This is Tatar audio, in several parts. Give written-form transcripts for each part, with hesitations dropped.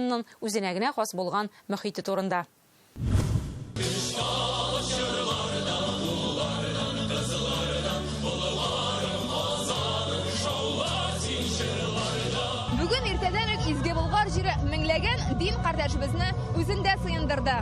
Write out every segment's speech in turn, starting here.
җыенының үзенә генә хас булган мохите турында. Бүген иртәдән үк Изге Болгар җире меңләгән дин кардәшебезне үзендә сыендырды.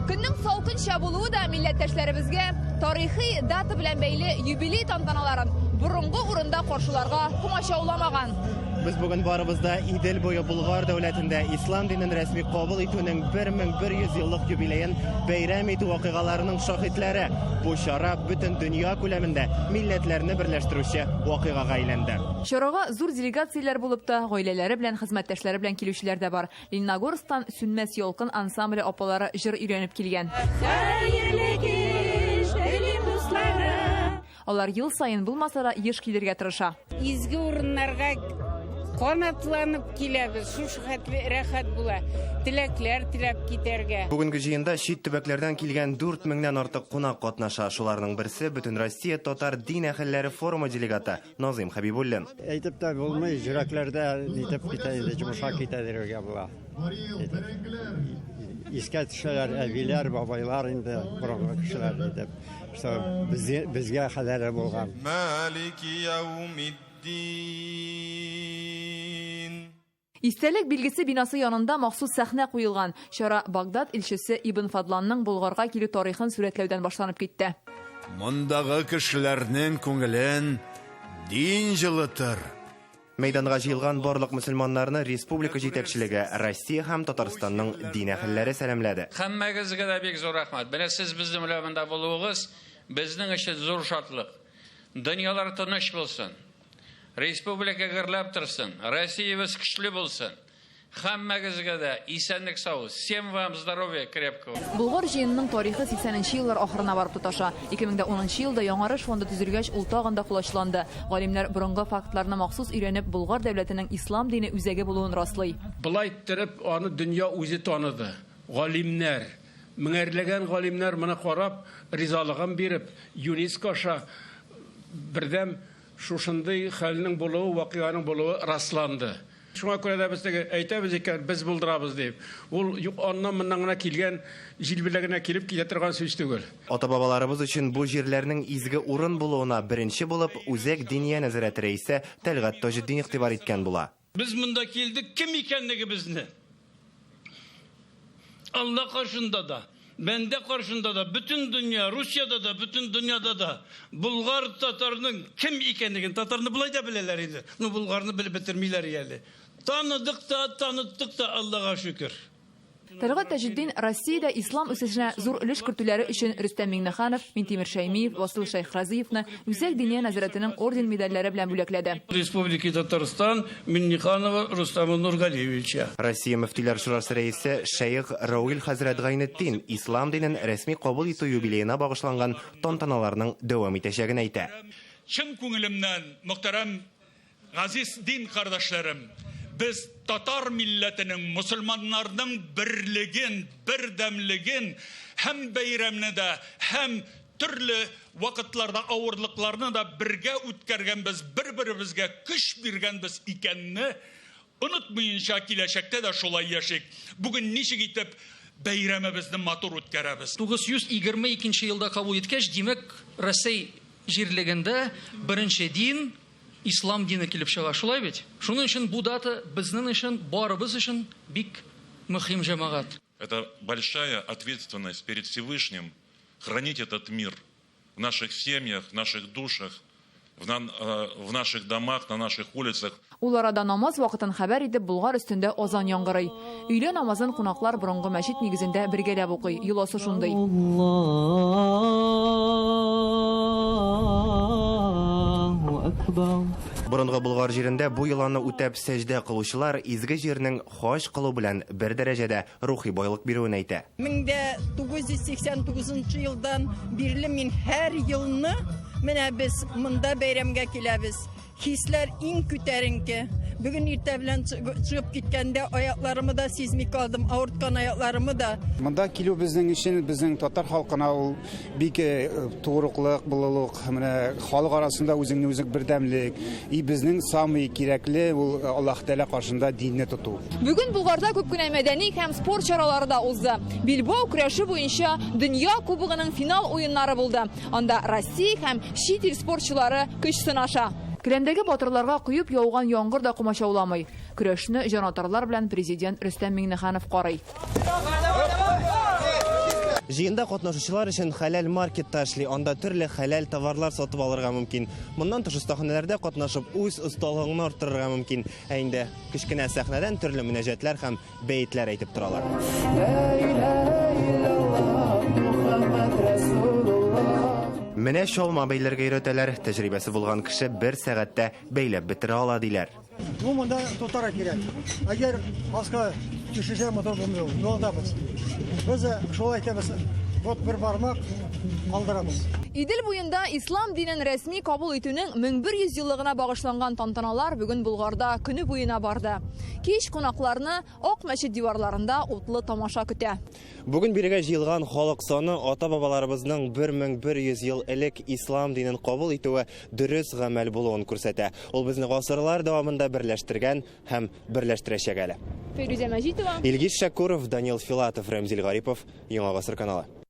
Көннең салкынча булуы да милләттәшләребезгә тарихи дата белән бәйле юбилей тантаналарын борынгы урында каршыларга комачауламаган. Без бүген барыбыз да Идел буе Болгар дәүләтендә ислам динен рәсми кабул итүнең 1100 еллык юбилеен бәйрәм итү вакыйгаларының шаһитләре. Бу чара бөтен дөнья күләмендә милләтләрне берләштерүче вакыйгага әйләнде. Чарага зур делегацияләр булып та, гаиләләре белән, хезмәттәшләре белән килүчеләр дә бар. Лениногорсктан Сүнмәс ялкын ансамбле апалары җыр өйрәнеп килгән. Хәерле кич телим, дусларым! Алар ел саен булмаса да, еш килергә тырыша. Изге урыннарга канатланып киләбез, шушы хәтле рәхәт була, теләкләр теләп китәргә. Бүгенге җыенда чит төбәкләрдән килгән 4 меңнән артык кунак катнаша. Шуларның берсе, Бөтенроссия татар дин әһелләре форумы делегаты Назыйм Хәбибуллин. Әйтеп тә булмый, йөрәкләрдә нитеп китә инде, йомшак китә дирергә була. Искә төшәләр әбиләр, бабайлар инде, борынгы кешеләр итеп. Что безгә хәләре булган. Малики яумиддин. Истәлек билгесе бинасы янында махсус сәхнә куелган. Чара Багдад илчесе Ибн Фадланның Болгарга килү тарихын сурәтләүдән башланып китте. Мондагы кешеләрнең күңелен дин җылытыр. Мәйданга җыелган барлык мөселманнарны республика җитәкчелеге, Россия һәм Татарстанның дин әһелләре сәламләде. Һәммәгезгә дә бик зур рәхмәт. Менә сез безнең белән монда булуыгыз безнең өчен зур шатлык. Дөньялар тыныч булсын. Республика гөрләп торсын, Россиябез көчле булсын. Һәммәгезгә дә исәнлек-саулык, всем вам здоровья крепкого. Болгар җыенының тарихы 80 нче еллар ахырына барып тоташа. 2010 нчы елда Яңарыш фонды төзелгәч, ул тагын да колачланды. Галимнәр борынгы фактларны махсус өйрәнеп, Болгар дәүләтенең ислам дине үзәге булуын раслый. Болай иттереп аны дөнья үзе таныды. Галимнәр, меңәрләгән галимнәр моны карап, ризалыгын биреп, ЮНЕСКО аша бердәм Шушындый хәлнең булуы, вакыйганың булуы расланды. Шуңа күрә дә без теге әйтәбез икән, без булдырабыз дип. Ул юк аннан-моннан гына килгән, җил белән генә килеп китә торган сүз түгел. Ата-бабаларыбыз өчен бу җирләрнең изге урын булуына беренче булып Үзәк Диния нәзарәте рәисе Тәлгать Таҗетдин игътибар иткән була. Без монда килдек кем икәнлегебезне Алла каршында да, бәндә каршында да, бөтен дөнья, Русиядә дә, бөтен дөньяда да болгар татарның кем икәнлеген, татарны болай да беләләр инде, но болгарны белеп бетермиләр әле. Таныдык та, таныттык та, Аллага шөкер. Тәлгать Таҗетдин Россиядә ислам үсешенә зур өлеш кертүләре өчен Рөстәм Миңнеханов, Минтимер Шәймиев, Васил Шәйхразиевны Үзәк Диния нәзарәтенең орден-медальләре белән бүләкләде. Республики Татарстан Минниханова Рустама Нургалиевича. Россия Мөфтиләр шурасы рәисе шәех Рауил хәзрәт Гайнетдин ислам динен рәсми кабул итү юбилеена багышланган тантаналарның дәвам итәчәген әйтә. Чын күңелемнән, мөхтәрәм Газиз дин кардәшләрем, без татар милләтенең, мосылманнарның берлеген, бердәмлеген һәм бәйрәмне дә, һәм төрле вакытларда авырлыкларны да бергә үткәргәнбез, бер-беребезгә көч биргәнбез икәнне онытмыенча киләчәктә дә шулай яшик. Бүген ничек итеп бәйрәмебезне матур үткәрәбез. 922 нче елда кабул иткәч, димәк, Рәсәй җирлегендә беренче дин, Ислам дине килеп чыга, шулай бит? Шуның өчен бу дата безнең өчен, барыбыз өчен бик мөһим, җәмәгать. Это большая ответственность перед Всевышним хранить этот мир в наших семьях, в наших душах, в в наших домах, на наших улицах. Ул арада намаз вакытын хәбәр итеп, Болгар өстендә азан яңгырый. Өйлә намазын кунаклар борынгы мәчет нигезендә бергәләп укый, йоласы шундый. Борынгы Болгар җирендә бу йоланы үтәп сәҗдә кылучылар изге җирнең хаҗ кылу белән бер дәрәҗәдә рухи байлык бирүен әйтә. 1989 нчы елдан бирле мин һәр елны менә без монда бәйрәмгә киләбез. Хисләр иң күтәренке. Бүген иртә белән чыгып киткәндә аякларымы да сизми калдым, авырткан аякларымы да. Монда килү безнең өчен, безнең татар халкына ул бик тугрыклык булулык, менә халык арасында үзеңне үзең бердәмлек. И безнең самый кирәкле ул Аллаһ Тәгалә каршында динне тоту. Бүген Болгарда күп кенә мәдәни һәм спорт чаралары да узды. Билбау көрәше буенча Дөнья кубогының финал уеннары булды. Анда Россия һәм чит ил спортчылары көч сынаша. Келәмдәге батырларга коеп яуган яңгыр да комачауламый. Көрәшне җанатарлар белән президент Рөстәм Миңнеханов карый. Җыенда катнашучылар өчен хәләл маркет та эшли. Анда төрле хәләл товарлар сатып алырга мөмкин. Моннан тыш остаханәләрдә катнашып, үз осталыгыңны арттырырга мөмкин. Ә инде кечкенә сәхнәдән төрле мөнәҗәтләр һәм бәетләр әйтеп торалар. Менә чалма бәйләргә өйрәтәләр. Тәҗрибәсе булган кеше бер сәгатьтә бәйләп бетерә ала, диләр. Ну, монда тотара кирәк. Әгәр аска төшерсә, мотор булмый ул. Югалтабыз. Без шулай әйтәбез, вот бер бармак калдырабыз. Идел буенда ислам динен рәсми кабул итүнең 1100 еллыгына багышланган тантаналар бүген Болгарда көне буена барды. Кич кунакларны Ак мәчет диварларында утлы тамаша көтә. Бүген бирегә җыелган халык саны ата-бабаларыбызның 1100 ел элек ислам динен кабул итүе дөрес гамәл булуын күрсәтә. Ул безне гасырлар дәвамында берләштергән һәм берләштерәчәк әле. Фәйрүзә Мәҗитова. Илгиз Шәкүров, Данил Филатов, Рәмзил Гарипов, Яңа Гасыр каналы.